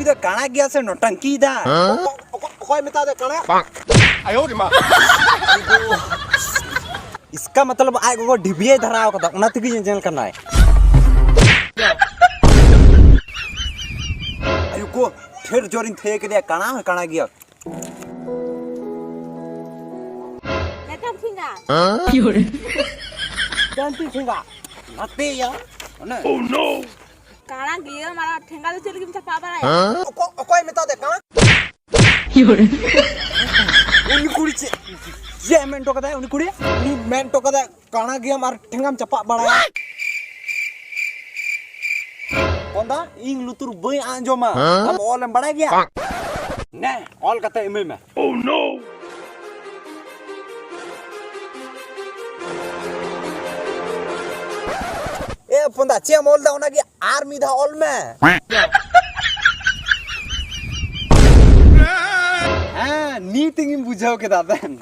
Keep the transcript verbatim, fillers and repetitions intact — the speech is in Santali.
ᱫᱚ ᱠᱟᱬᱟ ᱜᱮᱭᱟ ᱥᱮ ᱱᱚᱴᱟᱝᱠᱤᱭᱮᱫᱟ? ᱚᱠᱚᱭ ᱢᱮᱛᱟ ᱫᱮ ᱠᱟᱬᱟ? ᱤᱥᱠᱟ ᱢᱚᱛᱞᱚᱵ ᱟᱡ ᱜᱚᱜᱚ ᱰᱤᱵᱤᱭᱟᱭ ᱫᱷᱟᱨᱟᱣ ᱠᱟᱫᱟ, ᱚᱱᱟ ᱛᱮᱜᱮ ᱧᱮᱧᱮᱞ ᱠᱟᱱᱟᱭ᱾ ᱟᱭᱩ ᱠᱚ, ᱰᱷᱮᱨ ᱡᱳᱨᱤᱧ ᱛᱷᱟᱹᱭᱟᱹ ᱠᱮᱫᱮᱭᱟ, ᱠᱟᱬᱟ ᱦᱚᱸ ᱠᱟᱬᱟ ᱜᱮᱭᱟ᱾ ᱱᱮᱛᱟᱨ ᱴᱷᱮᱸᱜᱟ᱾ ᱡᱟᱱᱛᱤ ᱴᱷᱮᱸᱜᱟ᱾ ᱱᱟᱛᱮᱭᱟ᱾ ᱚᱱᱮ᱾ ᱠᱟᱬᱟ ᱜᱮᱭᱟᱢ ᱟᱨ ᱴᱷᱮᱸᱜᱟ ᱫᱚ ᱪᱮᱫ ᱞᱟᱹᱜᱤᱫ ᱮᱢ ᱪᱟᱯᱟᱫ ᱵᱟᱲᱟᱭᱟ? ᱚᱠᱚ-, ᱚᱠᱚᱭ ᱢᱮᱛᱟ ᱫᱮ ᱠᱟᱬᱟ? ᱩᱱᱤ ᱠᱩᱲᱤ ᱪᱮᱫ, ᱪᱮᱫ ᱮ ᱢᱮᱱ ᱦᱚᱴᱚ ᱠᱟᱫᱟᱭ? ᱩᱱᱤ ᱠᱩᱲᱤ, ᱩᱱᱤ ᱢᱮᱱ ᱦᱚᱴᱚ ᱠᱟᱫᱟᱭ, ᱠᱟᱬᱟ ᱜᱮᱭᱟᱢ ᱟᱨ ᱴᱷᱮᱸᱜᱟᱢ ᱪᱟᱯᱟᱫ ᱵᱟᱲᱟᱭᱟ᱾ ᱠᱚᱱᱫᱟ, ᱤᱧ ᱞᱩᱛᱩᱨ ᱵᱟᱹᱧ ᱟᱸᱡᱚᱢᱟ᱾ ᱟᱢ ᱚᱞ ᱮᱢ ᱵᱟᱲᱟᱭ ᱜᱮᱭᱟ? ᱱᱮ, ᱚᱞ ᱠᱟᱛᱮ ᱤᱢᱟᱹᱧ ᱢᱮ᱾ ᱮ ᱯᱚᱱᱫᱟ, ᱪᱮᱫ ᱮᱢ ᱚᱞ ᱫᱟ? ᱚᱱᱟᱜᱮ ᱟᱨ ᱢᱤᱫ ᱫᱷᱟᱣ ᱚᱞ ᱢᱮ᱾ ᱦᱮᱸ, ᱱᱤᱛ ᱤᱧ ᱵᱩᱡᱷᱟᱹᱣ ᱠᱮᱫᱟ ᱫᱮᱱ᱾